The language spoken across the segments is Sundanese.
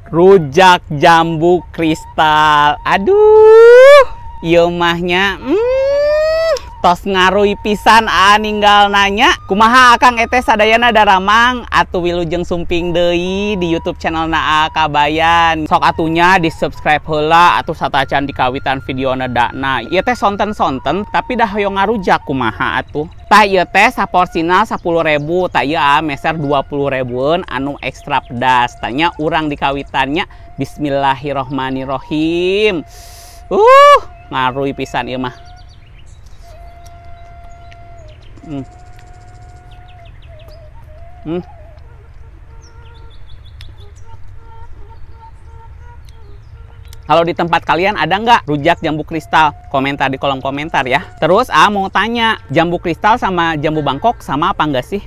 Rujak jambu kristal. Aduh, ieu mahnya tos ngaruy pisan ninggal nanya. Kumaha Akang Eteh sadayana daramang atuh wilujeng sumping deui di YouTube channel na Kabayan. Sok atunya di subscribe heula atuh satacan di kawitan videona dakna. Ieu teh sonten-sonten tapi dah hoyong ngarujak kumaha atuh. Tah ieu teh saporsina 10.000, tah ieu meser 20.000-eun anu ekstra pedas. Tanya urang di kawitannya. Bismillahirrohmanirrohim. Ngaruy pisan ieu mah. Kalau di tempat kalian ada nggak rujak jambu kristal? Komentar di kolom komentar ya. Terus mau tanya, jambu kristal sama jambu Bangkok sama apa nggak sih?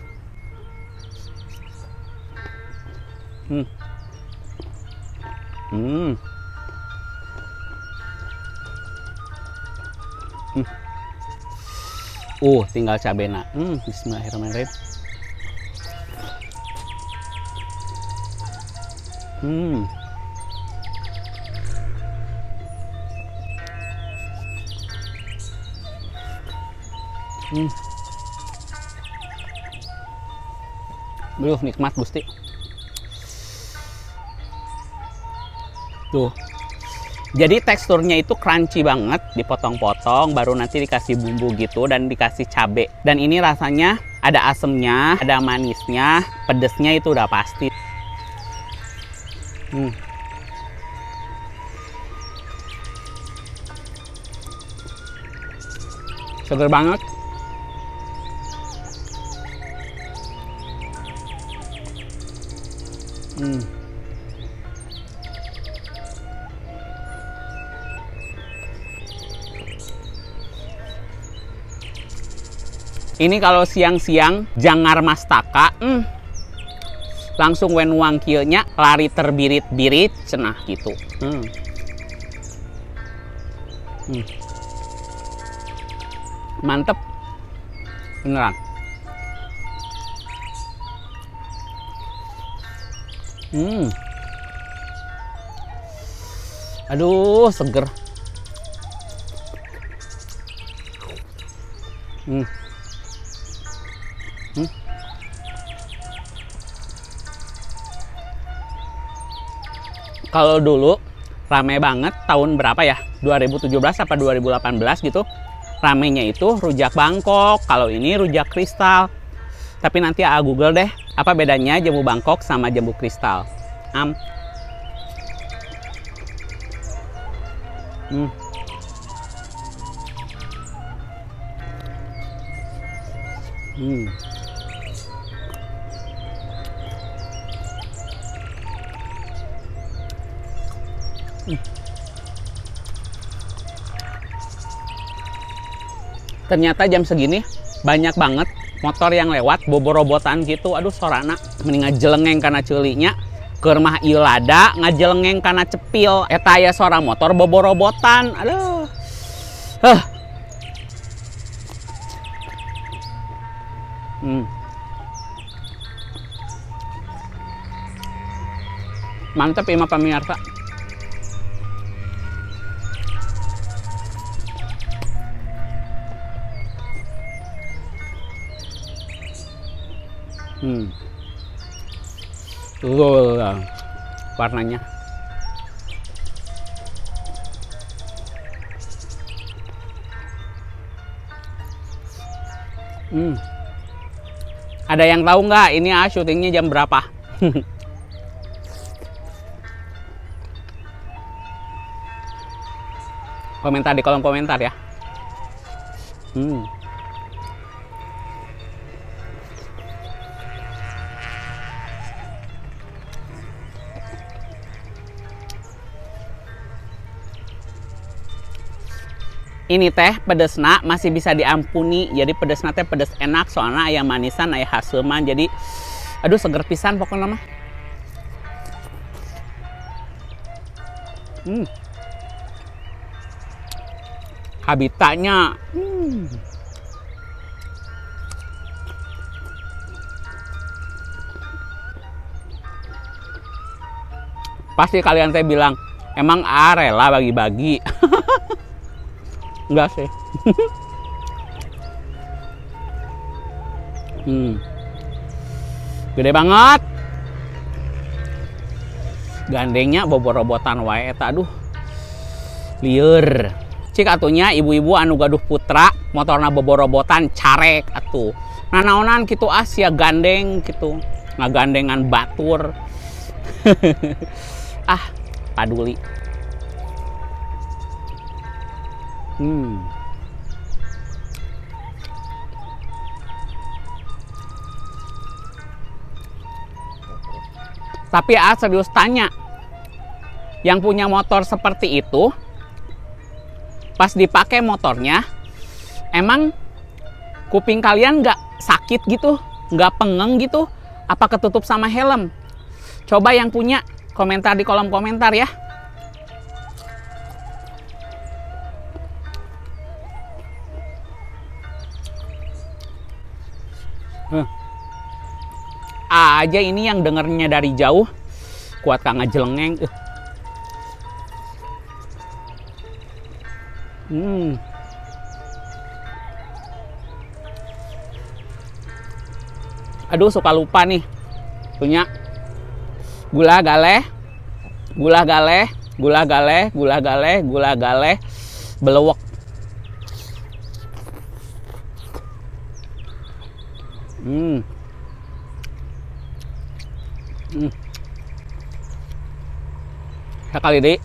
Tinggal cabena. Bismillahirrahmanirrahim. Duh, nikmat Gusti. Tuh. Jadi teksturnya itu crunchy banget, dipotong-potong, baru nanti dikasih bumbu gitu dan dikasih cabe. Dan ini rasanya ada asemnya, ada manisnya, pedesnya itu udah pasti. Seger banget. Ini kalau siang-siang jangar mastaka, langsung wen wangkilnya lari terbirit-birit cenah gitu. Mantep beneran. Aduh, seger. Kalau dulu rame banget tahun berapa ya? 2017 apa 2018 gitu. Ramenya itu rujak Bangkok, kalau ini rujak kristal. Tapi nanti Google deh, apa bedanya jambu Bangkok sama jambu kristal. Ternyata jam segini banyak banget motor yang lewat boborobotan gitu. Aduh, sorana mending ngajelengeng kana ceulinya. Keur mah ieu lada ngajelengeng kana cepil. Eta aya sora motor boborobotan. Aduh. Mantap ya pemirsa. Tuh warnanya. Ada yang tahu nggak ini syutingnya jam berapa? Komentar di kolom komentar ya. Ini teh pedesna masih bisa diampuni. Jadi pedesna teh pedes enak soalnya ayam manisan, ayam haseman. Jadi aduh seger pisan pokoknya mah. Habitatnya. Pasti kalian teh bilang, emang rela bagi-bagi. Enggak sih. Gede banget. Gandengnya boborobotan wae eta, aduh. Lieur. Cik atunya ibu-ibu anu gaduh putra motorna boborobotan carek atuh. Nanaonan kitu Asia gandeng kitu. Ngagandengan batur. Ah, paduli. Tapi serius tanya, yang punya motor seperti itu, pas dipakai motornya, emang kuping kalian nggak sakit gitu, nggak pengeng gitu, apa ketutup sama helm? Coba yang punya komentar di kolom komentar ya. Aja ini yang dengernya dari jauh kuat kang ngajelengeng. Aduh, suka lupa nih. Punya gula galeh, gula galeh, gula galeh, gula galeh, gula galeh, belewek. Sekali deh.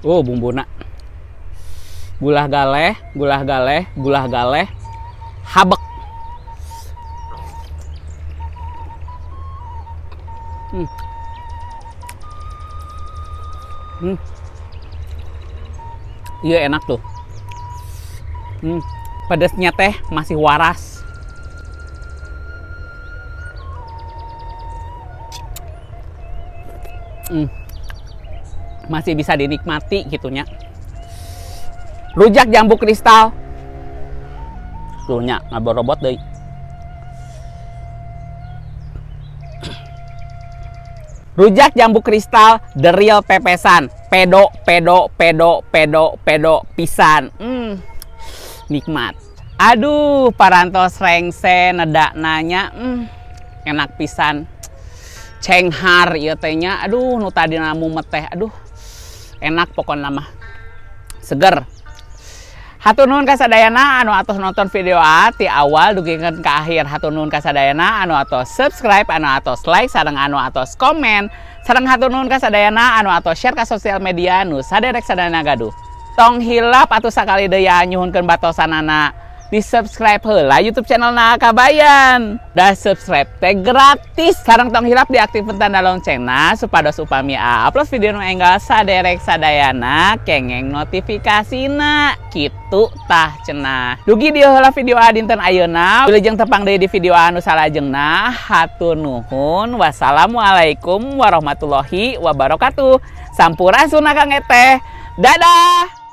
Oh, bumbuna. Gula galeh, gula galeh, gula galeh, habek. Iya, enak tuh. Pedesnya teh masih waras. Masih bisa dinikmati gitunya. Rujak jambu kristal. Tuh nya ngaborobot deui. Rujak jambu kristal the real pepesan. Pedo pedo pedo pedo pedo pisan. Nikmat. Aduh, parantos rengse nedak nanya. Enak pisan. Cenghar ieu teh nya. Aduh, nu tadi namu meteh. Aduh, enak pokokna mah. Seger. Hatur nuhun ka sadayana anu atos nonton video A ti awal dugikeun ka akhir. Hatur nuhun ka sadayana anu atos subscribe, anu atos like, sareng anu atos komen. Sareng hatur nuhun ka sadayana anu atos share ka sosial media nu saderek sadayana gaduh. Tong hilap atuh sakali deui nyuhunkeun batosanana. Di subscribe heula YouTube channel na Kabayan. Da subscribe teh gratis. Sareng tong hilap diaktifkan tanda loncengna supados upami a upload video nu enggal saderek sadayana kengeng notifikasina. Kitu tah cenah. Dugi dieu heula video a dinten ayeuna. Wilujeng tepang deui di video anu salajengna. Hatur nuhun. Wassalamualaikum warahmatullahi wabarakatuh. Sampurasun Akang Eteh. Dadah.